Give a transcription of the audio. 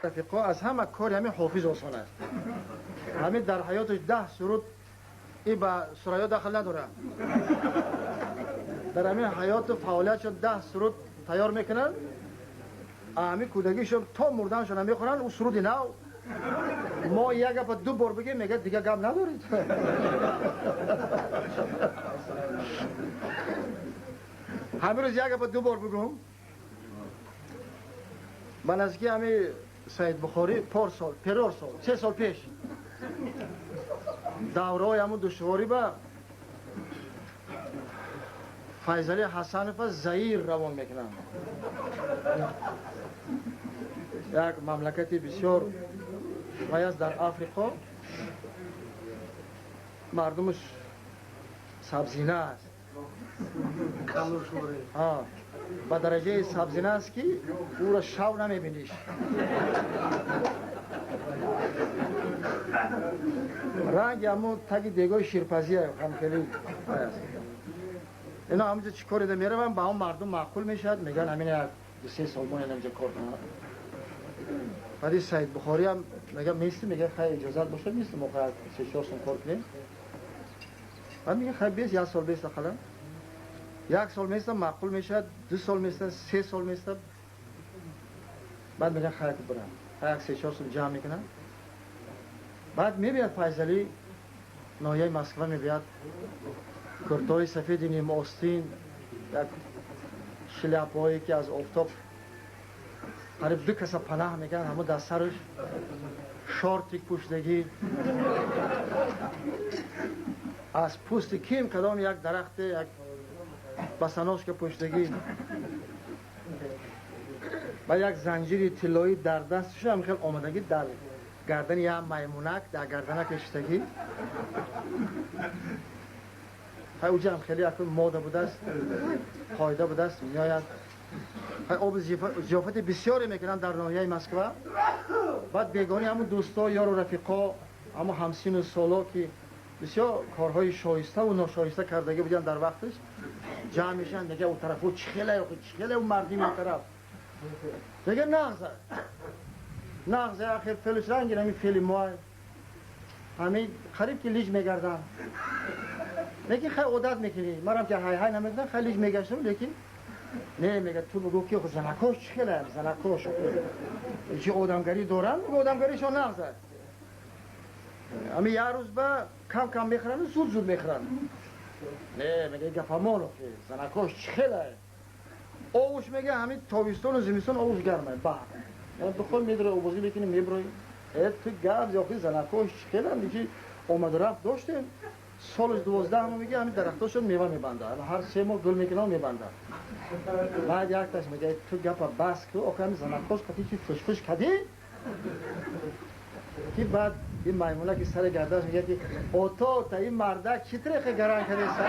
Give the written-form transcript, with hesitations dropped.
Рафиқо, аз ҳама кори ҳамин ҳофиз осон аст. Ҳамин дар ҳаёташ 10 суруд и ба сурайё дахл надорад. Дар ҳамин ҳаёту фаъолиятшон 10 суруд тайёр мекунанд, ҳамин кӯдагишон то мурданшон мехонанд. Ӯ суруди нав мо як гапа ду бор бигем, мегӯяд, дигар гап надоред. Ҳамин рӯз як гапа ду бор бигӯм. Ба наздики ҳамин Саид Бухорӣ порсол, перорсол, 3 сол пеш давраҳои ҳамун душворӣ ба Файзали Ҳасанова Заир равон мекунанд. Як мамлакати бисёр вай аст дар Африқо, мардумаш сабзина аст. Ба дараҷаи сабзина аст, ки ӯро шав намебиниш. Ранги ҳамун таги дегои ширпазия ҳам хеле аст. Ино ҳамунҷо чӣ кор мераванд, ба он мардум маъқул мешавад, мегӯянд ҳамин як 2-3 сол мо инҷо кор кунам. Баъди Саид Бухорӣ ҳам мега мести, мега хай иҷозат бошад, мести мо хай 3-4 сол кор кунем. Баъд мега хай бес, 1 сол бес ақаллан. 1 сол места маъқул мешавад, 2 сол места, 3 сол места. Баъд мега хай бирам. Хай 3-4 сол ҷамъ мекунам. Баъд мебияд Файзалӣ ноҳияи Москва мебияд. Куртои сафеди нимостин, як шляпҳое ки аз офтоб қариб 2 каса панаҳ мекунанд, ҳамо дар сараш шортик пӯшидагӣ, аз пӯсти ким кадом як дарахте як басаношка пӯшидагӣ ва як занҷири тиллоӣ дар дасташ ҳам хел омадагӣ, дар гардани як маймунак дар гарданак кашидагӣ. Хай уҷа ҳам хеле акун мода будааст, қоида будааст, меояд. Хай об зиёфати бисёре мекунанд дар ноҳияи Москва. Баъд бегонӣ ҳамун дӯсто, ёру рафиқо, ҳамун ҳамсину соло ки бисёр корҳои шоиставу ношоиста кардагӣ буданд дар вақташ, ҷамъ мешаванд, мегӯяд, он тараф чӣ хеле, чӣ хеле мардими он тараф. Мегӯяд нағза. Нағза, ахир фелиш ранги ҳамин фели мо. Ҳамин қариб ки лиҷ мегарданд. Лекин хай одат мекунӣ. Марам ки ҳай-ҳай намекунам, хай лиҷ мегаштам, лекин не, мегӯяд, ту бигӯ ки занакош чӣ хеле, занакош. Чӣ одамгарӣ доранд, мегӯ одамгаришон нағза. Ҳамин як рӯз ба кам-кам мехӯранд, зуд-зуд мехӯранд. Не, мегӯяд, гапамон охи, занакош чӣ хеле. Овуш мегӯяд, ҳамин тобистону зимистон овуш гармай, баҳр. Бихой медрои, обозӣ мекунӣ, меброи. Э, ту гап охи, занакош чӣ хеле, чӣ омаду рафт доштем. Солаш 12 моҳ мегӯяд, ҳамин дарахтошон мева мебандад. Ҳар 3 моҳ гул мекунад, мебандад. Баъд якташ мегӯяд, ту гапа бас ку, охи ҳамин занакош қати чи фушфуш кардӣ? Ки баъд ин маймуна ки сари гардаш мегӯяд, ки ото та ин мардак чӣ трехе гаран кардеса?